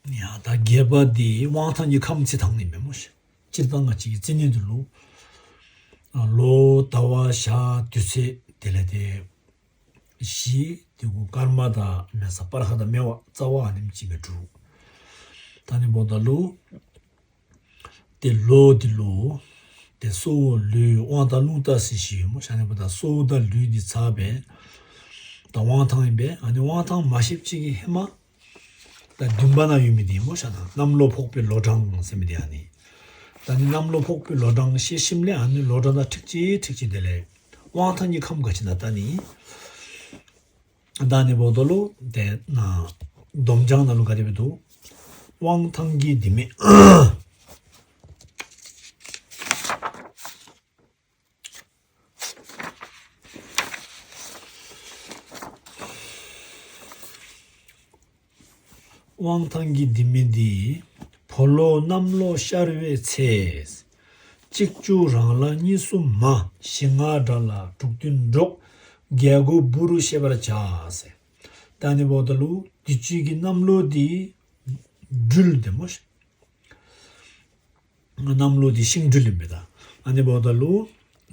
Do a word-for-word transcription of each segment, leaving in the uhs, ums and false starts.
ཡ་ད་བརྒྱད་པ་འདི་དབང་ཐང་གི་ཁམས་རྩི་ཐང་ནས་མེད་མོ་ཤ། སྤྱིར་བཏང་ང་གཅིག་གི་རྩི་ནི་འདི་ལུ། ལོ་ཟླ་བ་ཞག་དུས་ཚེས་དེ་ལས་དེ། བཞི་དེ་གུ་སྐར་མ་དང་མེ་ས་སྤར་ཁ་དང་མེ་བ་རྩ་བ་ཨ་ནེམ་གཅིག་གི་དྲུག་ད་ནི་བོ་ད་ལུ། དེ་ལོ་དེ་ལོ། དེ་སྲོག་ལུས་དབང་དང་རླུང་རྟ་ཟེར་ཞིག་ཡོད་མོ་ཤ་ནི་བོ་ད་སྲོག་དང་ལུས་འདི་ཚ་བས། ད་དབང་ཐང་ཡིན་པས་ཨ་ནི་དབང་ཐང་མ་ཤེབ་གཅིག་གི་ཧེ་མ། ད་བདུན་པ་ན་ཡོད་མི་དེ་མོ་ཤ་ན་གནམ་ལོ་ཕོག་པའི་ལོ་གྲངས་ཟེར་མི་དེ་ཨ་ནི། ད་ནི་གནམ་ལོ་ཕོག་པའི་ལོ་གྲངས་ཤེས་ཤིམ་ལས་ཨ་ནི་ལོ་གྲངས་ད་ཁྲིག་ཅིག་ཁྲིག་ཅིག་དེ་ལས། དབང་ཐང་གི་ཁམས་ག་ཅི་ན་ད་ནི། ད་ནི་བོ་དོ་ལོ་དེ་ན། སྡོམ་བྱང་ན་ལུ་ག་དེ་བི་དུ། དབང་ཐང་གི་དེ་མེད། དབང་ཐང་གི་ལྡེ་མིག་འདི། ཕོ་ལོ་གནམ་ལོ་ཤར་བའི་ཚེས། གཅིག་བཅུ་རང་ལ་གཉིས་གསུམ་མ། བཞི་ལྔ་དགྲ་ལ་དྲུག་བདུན་འབྲོག་བརྒྱད་དགུ་བུ་རུ་ཤེས་པར་བྱ་ཟེར། ད་ནི་བོ་ད་ལུ་དུས་ཅི་གི་གནམ་ལོ་འདི་སྦྲུལ་དེ་མོ་ཤ། གནམ་ལོ་འདི་ཤིང་སྦྲུལ་ཡིན་པས་ད། ཨ་ནི་བོ་ད་ལུ་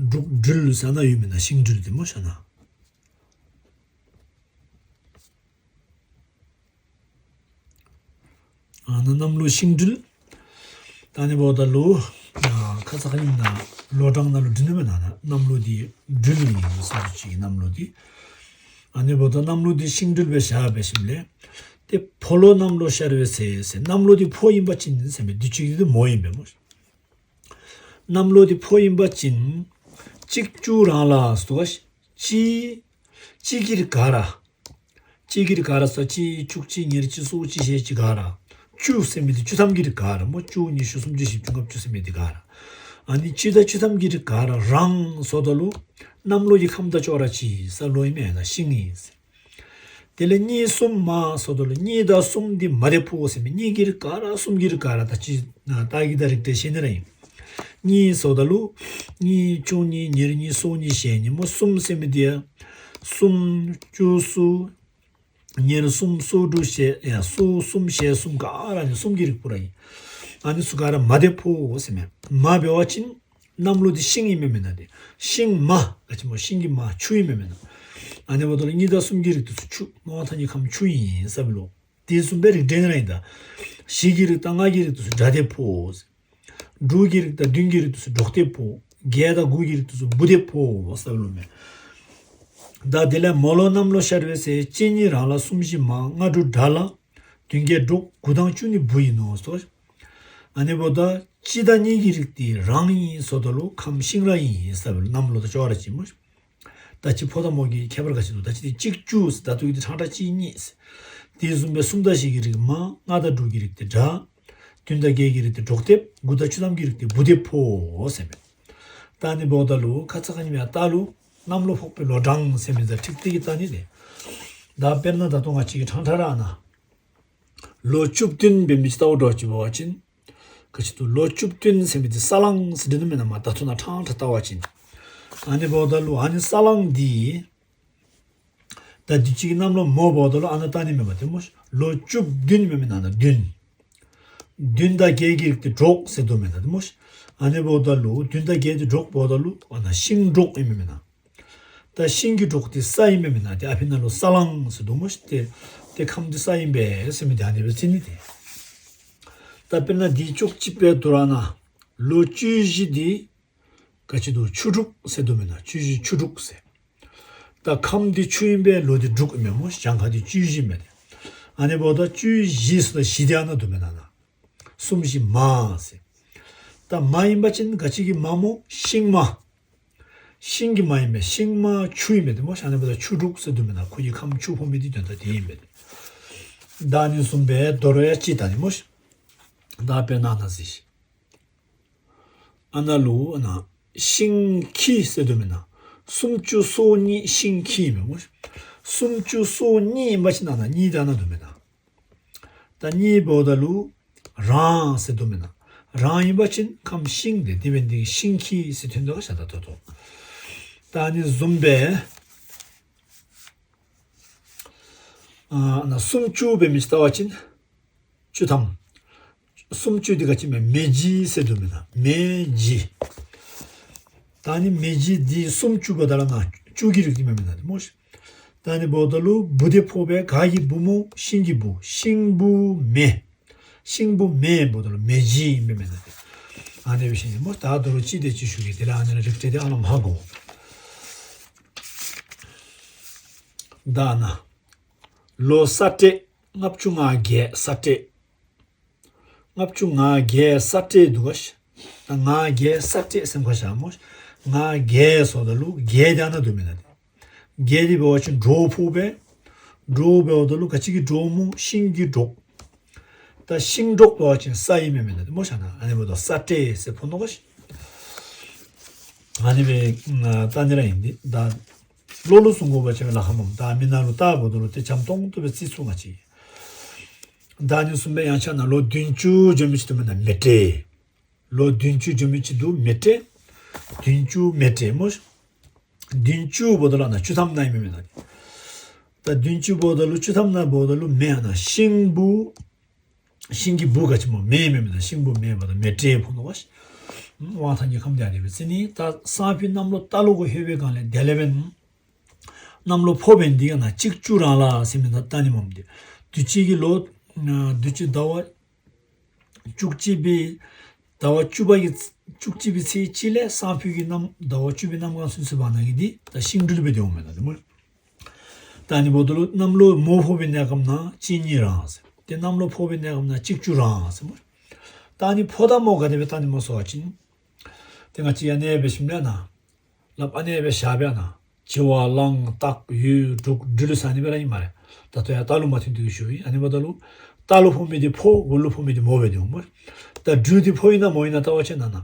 འབྲུག་སྦྲུལ་ཟེར་ན་ཡོད་མིན་ན་ཤིང་སྦྲུལ་དེ་མོ་ཤ་ན། ཨ་ན་གནམ་ལོ་ཤིང་སྦྲུལ། ད་ནི་བོ་ད་ལུ། ཁ་ཚ་ཁ་ཉིན་ན་ལོ་གྲངས་ན་ལུ་སྦྲུལ་ནི་མེད་ན་ན་གནམ་ལོ་འདི་སྦྲུལ་ཡིན་ས་ཅིག་གནམ་ལོ་འདི། ཨ་ནི་བོ་ད་གནམ་ལོ་འདི་ཤིང་སྦྲུལ་བའི་ཞག་བའི་ཞིམ་ལས། དེ་ཕོ་ལོ་གནམ་ལོ་ཤར་བའི་ཚེ་ཟེར་གནམ་ལོ་འདི་ཕོ་ཡིན་པ་ཅིན་ཟེར་མི་འདི་གཅིག་འདི་མོ་ཡིན་པས་མོ། གནམ་ལོ་འདི་ཕོ་ཡིན་པ་ཅིན། གཅིག་བཅུ་རང་ལ་སྟོ་ག་གཅིག་གཅིག་གིར་ག་ར། གཅིག་གིར་ག་ར་ས་གཅིག་བཅུ་གཅིག་ཉེར་གཅིག་སོ་གཅིག་ཞེ་གཅིག་ག་ར། བཅུ་ཟེར་མི་འདི་བཅུ་ཐམ་གྱིར་ག་ར་མོ་བཅུ་ཉི་ཤུ་སུམ་ཅུ་བཞི་བཅུ་ལྔ་བཅུ་ཟེར་མི་འདི་ག་ར། ཨ་ནི་གཅིག་དང་བཅུ་ཐམ་གྱིར་ག་ར་རང་སོ་ད་ལུ། གནམ་ལོ་ཡི་ཁམས་དང་ཅོག་ར་ཅི་ས་ལོ་ཡི་མེད་ན་ཤིང་ཡིན་ཟེར། དེ་ལས་གཉིས་གསུམ་མ་སོ་ད་ལུ་གཉིས་དང་གསུམ་འདི་མ་དེ་ཕོ་ཟེར་མི་གཉིས་ཀྱིར་ག་ར་གསུམ་གྱིར་ག་ར་ད་ཅི་ན་ཏ་གི་ད་རིག་བྲལ་ཤེས་ནི་ར་ཡིན། གཉིས་སོ་ད་ལུ། གཉིས་བཅུ་གཉིས་ཉེར་གཉིས་སོ་གཉིས་ཞེ་གཉིས་མོ་གསུམ་ཟེར་མི་དེ། གསུམ་བཅུ་སུ། ཉེར་གསུམ་སོ་དྲུག་ཞེ་ཡ་སོ་གསུམ་ཞེ་གསུམ་ག་ར་ནི་གསུམ་གྱི་རིགས་པོ་ར་ཡིན། ཨ་ནི་སུ་ག་ར་མ་དེ་ཕོ་ཟེར་མེད་མ་བེ་བ་ཅིན། གནམ་ལོ་དེ་ཤིང་ཡིན་མེད་མེད་ན་དེ། ཤིང་མ་ག་ཅི་མོ་ཤིང་གི་མ་ཆུ་ཡིན་མེད་མེད་ན། ཨ་ནི་བོ་ད་ལུ་གཉིས་དང་གསུམ་གྱི་རིགས་དུ་སུ་ཆུ་མ་བ་ཐང་གི་ཁམས་ཆུ་ཡིན་ས་བི་ལོ། དེ་གསུམ་པའི་རིགས་འདྲེན་ར་ཡིན་ད། བཞི་གི་རིགས་དང་ལྔ་གི་རིགས་དུ་སུ་དགྲ་དེ་ཕོ། དྲུག་གི་རིགས་དང་བདུན་གྱི་རིགས་དུ་སུ་འབྲོག་དེ་ཕོ། བརྒྱད་དང་དགུ་གི་རིགས་དུ་སུ་འབུ་དེ་ཕོ་ས་བི་ལོ་མེ། ད་དེ་ལས་མོ་ལོ་གནམ་ལོ་ཤར་བའི་ཚེ་གཅིག་གཉིས་རང་ལ་གསུམ་བཞི་མ་ལྔ་དྲུག་དགྲ་ལ། བདུན་བརྒྱད་འབྲོག་དགུ་དང་བཅུ་ནི་བུ་ཡིན་ནོ་སོ། ཨ་ནི་བོ་ད་སྤྱི་ཟླ་གཉིས་ཀྱི་རིགས་དེ་རང་ཡིན་སོ་ད་ལུ་ཁམས་ཤིང་ར་ཡིན་ས་བི་ལོ་གནམ་ལོ་ད་ཅོག་ར་ཅི་མོ། ད་ཅི་ཕོ་དང་མོ་གི་ཁྱད་པར་ག་ཅི་འདུག་ད་ཅི་དེ་གཅིག་བཅུ་ཟེར་ད་དུ་ཡི་དེ་ཁྲང་ཁྲ་གཅིག་གཉིས་ཟེར། དེ་གསུམ་པའི་གསུམ་དང་བཞི་གི་རིགས་མ་ལྔ་དང་དྲུག་གི་རིགས་དེ་དགྲ། བདུན་དང་བརྒྱད་ཀྱི་རིགས་དེ་འབྲོག་དེབ་དགུ་དང་བཅུ་ཐམ་གྱི་རིགས་དེ་བུ་དེ་ཕོ་ཟེར་མེད། ད་ནི་བོ་ད་ལུ་ཁ་ཚ་ཁ་ཉི་མ་ད་ལུ་གནམ་ལོ་ཕོག་པའི་ལོ་གྲངས་ཟེར་མི་ད་ཁྲིག་ཏི་གི་ད་ནི་ལས། ད་དཔེར་ན་ད་དུང་ང་གཅིག་གི་ཁྲང་ཁྲ་ར་ན། ལོ་བཅུ་བདུན་འབད་མི་ཅི་ལྟ་བུ་འགྲོ་ཅི་བ་ཅིན། ག་ཅི་ཏུ་ལོ་བཅུ་བདུན་ཟེར་མི་དེ་ས་གླང་ཟེར་འདི་ནི་མེད་ན་མ་ད་ཐུ་ན་ཁྲང་ཁྲ་ལྟ་བ་ཅིན། ཨ་ནི་བོ་ད་ལུ་ཨ་ནི་ས་གླང་འདི། ད་འདི་གཅིག་གི་གནམ་ལོ་མོ་བོ་ད་ལུ་ཨ་ན་ད་ནི་མེད་པ་དེ་མོ་ཤ་ལོ་བཅུ་བདུན་མེད་མེད་ན་ན་བདུན། བདུན་དང་བརྒྱད་ཀྱི་རིགས་དེ་འབྲོག་ཟེར་དུ་མེད་ན་དེ་མོ་ཤ་ཨ་ནི་བོ་ད་ལུ་བདུན་དང་བརྒྱད་དེ་འབྲོག་བོ་ད་ལུ་ཨ་ན་ཤིང་འབྲོག་ཨེ་མེད་མེད་ན། ད་ཤིང་གི་འབྲོག་དེ་ས་ཡིན་མེད་མེད་ན་དེ་ཨ་ཕི་ན་ལོ་ས་གླང་ཟེར་དུ་མོ་ཤ་དེ་དེ་ཁམས་དེ་ས་ཡིན་པས་ཟེར་མི་དེ་ཨ་ནི་བེ་ཚི་ནི་དེ། ད་དཔེར་ན་འདི་བཅུ་གཅིག་པའི་དུ་ར་ན་ལོ་བཅུ་བཞི་འདི། ག་ཅི་འདུག་ཆུ་འབྲུག་ཟེར་དུ་མེད་ན་ཆུ་བཞི་ཆུ་འབྲུག་ཟེར། ད་ཁམས་འདི་ཆུ་ཡིན་པས་ལོ་འདི་འབྲུག་ཨེ་མེད་མོ་ཞང་ཁ་འདི་བཅུ་བཞི་མེད་དེ། ཨ་ནི་བོ་ད་བཅུ་བཞི་སུ་ད་བཞི་དེ་ཨ་ན་དུ་མེད་ན་ན། གསུམ་བཞི་མ་ཟེར། ད་མ་ཡིན་པ་ཅིན་ག་ཅི་གི་མ་མོ་ཤིང་མ། ཤིང་གི་མ་ཡིན་པས་ཤིང་མ་ཆུ་ཡིན་པས་དེ་མོ་ཤ་ཨ་ནི་བོ་ད་ཆུ་འབྲུག་ཟེར་དུ་མེད་ན་ཁོ་ཡི་ཁམས་ཆུ་ཕོ་མི་འདི་དོན་དག་དེ་ཡིན་པས། ད་ནི་གསུམ་པའི་དོ་རོ་ཡ་ཅི་ད་ནི་མོ་ཤ། ད་དཔེར་ན་ན་ཟེར་ཤི། ཨ་ན་ལུ་ཨ་ན་ཤིང་ཁྱི་ཟེར་དུ་མེད་ན། སུམ་ཅུ་སོ་གཉིས་ཤིང་ཁྱི་མེད་མོ། སུམ་ཅུ་སོ་གཉིས་ཡིན་པ་ཅིན་ཨ་ན་གཉིས་དེ་ཨ་ན་དུ་མེད་ན། ད་གཉིས་བོ་ད་ལུ་རང་ཟེར་དུ་མེད་ན། རང་ཡིན་པ་ཅིན་ཁམས་ཤིང་དེ་དེ་བན་དེ་ཤིང་ཁྱི་ཟེར་དོན་དག་ཤ་ད་ཐོ་ཐོ། ད་ནི་གསུམ་པའི་ཨ་ན་སུམ་ཅུ་བེ་མི་ཅི་ལྟ་བ་ཅིན། བཅུ་ཐམ། སུམ་ཅུ་འདི་ག་ཅི་མེ་མེ་ཇི་ཟེར་འདུག་མེད་ན་མེ་ཇི། ད་ནི་མེ་ཇི་འདི་སུམ་ཅུ་པོ་ད་ལ་ན་ཅུ་གི་རིགས་འདི་མེད་མེད་ན་དེ་མོ་ཤི། ད་ནི་བོ་ད་ལུ་བུ་དེ་ཕོ་བའི་ག་གི་བུ་མོ་ཤིང་གི་བུ་ཤིང་བུ་མེ། ཤིང་བུ་མེ་བོ་ད་ལུ་མེ་ཇི་ཡིན་པས་མེད་ན་དེ། ཨ་ནེ་བི་ཤིང་མོ་ད་ད་ལུ་ཅི་དེ་ཅི་ཞུ་གི་དེ་ལ་ཨ་ནེ་ལ་རིགས་བྲེ་དེ་ཨ་ལ་མ་གོ། ད་ན། ལོ་ས་སྤྲད་ལྔ་བཅུ་ང་བརྒྱད་ས་སྤྲད། ལྔ་བཅུ་ང་བརྒྱད་ས་སྤྲད་འདུག་ག་ཤ། ད་ང་བརྒྱད་ས་སྤྲད་སེམས་ཁ་བཞག་མོ། ང་བརྒྱད་སོ་ད་ལུ་བརྒྱད་དེ་ཨ་ན་འདུག་མེད་ན་དེ། བརྒྱད་དེ་བེ་བ་ཅིན་གྲོ་ཕུག་པས། གྲོ་བེ་བ་ད་ལུ་ག་ཅི་གི་གྲོ་མོ་ཤིང་གི་གྲོ། ད་ཤིང་གྲོ་བེ་བ་ཅིན་ས་ཡི་མེད་མེད་ན་དེ་མོ་ཤ་ན་ཨ་ནེ་བོ་ད་ས་སྤྲད་སེ་ཕོ་ནོ་ག་ཤ། ཨ་ནེ་བེ་ད་ནི་ར་ཡིན་དེ་ད། ལོ་ལོ་སུང་གོ་བ་ཆེ་བེ་ལ་ཁ་མོ་ད་མི་ན་ལུ་ད་བོ་ད་ལུ་དེ་འཇམ་ཏོང་ཏོ་བེ་རྩི་ཚུ་ང་ཅི། ད་ནི་གསུམ་པའི་ཡང་ཆ་ན་ལོ་བདུན་ཅུ་འཇོན་མི་ཅི་དུ་མེད་ན་མེ་སྤྲེལ། ལོ་བདུན་ཅུ་འཇོན་མི་ཅི་དུ་མེ་སྤྲེལ། བདུན་ཅུ་མེ་སྤྲེལ་མོ། བདུན་ཅུ་བོ་ད་ལ་ན་བཅུ་ཐམ་ན་ཡི་མེ་མེ་ན། ད་བདུན་ཅུ་བོ་ད་ལུ་བཅུ་ཐམ་ན་བོ་ད་ལུ་མེ་ཡ་ན་ཤིང་བུ། ཤིང་གི་བུ་ག་ཅི་མོ་མེ་མེ་མེ་ན་ཤིང་བུ་མེ་བ་ད་མེ་སྤྲེལ་ཕོ་ནོ་བ་ཤ། དབང་ཐང་གི་ཁམས་དེ་ཨ་ནེ་བེ་རྩི་ནི་ད་སང་ཕི་གནམ་ལོ་རྟ་ལོ་གོ་ཧེ་བེ་གང་ལེ་དེ་ལེ་བེ་ན། གནམ་ལོ་ཕོ་བེ་འདི་ཡང་ན་གཅིག་བཅུ་རང་ལ་སེ་མི་ད་ད་ནི་མོ་མ་དེ། དུས་ཅི་གི་ལོ། དུས་ཅི་ཟླ་བ། བཅུ་གཅིག་པའི་ཟླ་བ་བཅུ་པ་གི་བཅུ་གཅིག་པའི་ཚེས་གཅིག་ལས་སང་ཕོད་ཀྱི་གནམ་ཟླ་བ་བཅུ་པའི་གནམ་གང་སུན་སུ་བ་ན་གི་འདི་ད་ཤིང་འབྲུ་ལུ་བེ་དེ་འོང་མེད་ན་དེ་མོ། ད་ནི་བོ་ད་ལུ་གནམ་ལོ་མོ་ཕོ་བའི་གནས་སྐབས་ན་གཅིག་གཉིས་རང་ཟེར། དེ་གནམ་ལོ་ཕོ་བའི་གནས་སྐབས་ན་གཅིག་བཅུ་རང་ཟེར་མོ། ད་ནི་ཕོ་ད་མོ་ག་དེ་བེ་ད་ནི་མོ་སོ་བ་ཅིན། དེ་ང་ཅི་ཡ་ནེ་བེ་ཤིམ་ལེ་ན། ལབ་ཨ་ནེ་བེ་ཤ་བེ་ན། བྱི་བ་གླང་སྟག་ཡོས་འབྲུག་སྦྲུལ་ས་ནི་བེ་ར་ཡིན་མ་རེད། ད་ལྟོ་ཡ་རྟ་ལུ་མ་ཐུན་དུ་ཞུ་ཡིན་ཨ་ནི་བོ་ད་ལུ། རྟ་ལུ་ཕོ་མི་དེ་ཕོ་འུ་ལུ་ཕོ་མི་དེ་མོ་བེ་དེ་འོང་མོ། ད་སྦྲུལ་དེ་ཕོ་ཡིན་ན་མོ་ཡིན་ན་ལྟ་བ་ཆེ་ན་ན།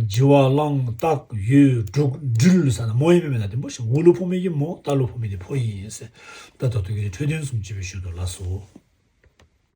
བྱི་བ་གླང་སྟག་ཡོས་འབྲུག་སྦྲུལ་ས་ན་མོ་ཡིན་མེད་ན་དེ་མོ་ཞིག་འུ་ལུ་ཕོ་མི་གི་མོ་རྟ་ལུ་ཕོ་མི་དེ་ཕོ་ཡིན་ཟེར། ད་ལྟོ་དུ་གི་འཕྲོད་དོན་གསུམ་ཅི་བེ་ཞུ་དོ་ལ་སོ།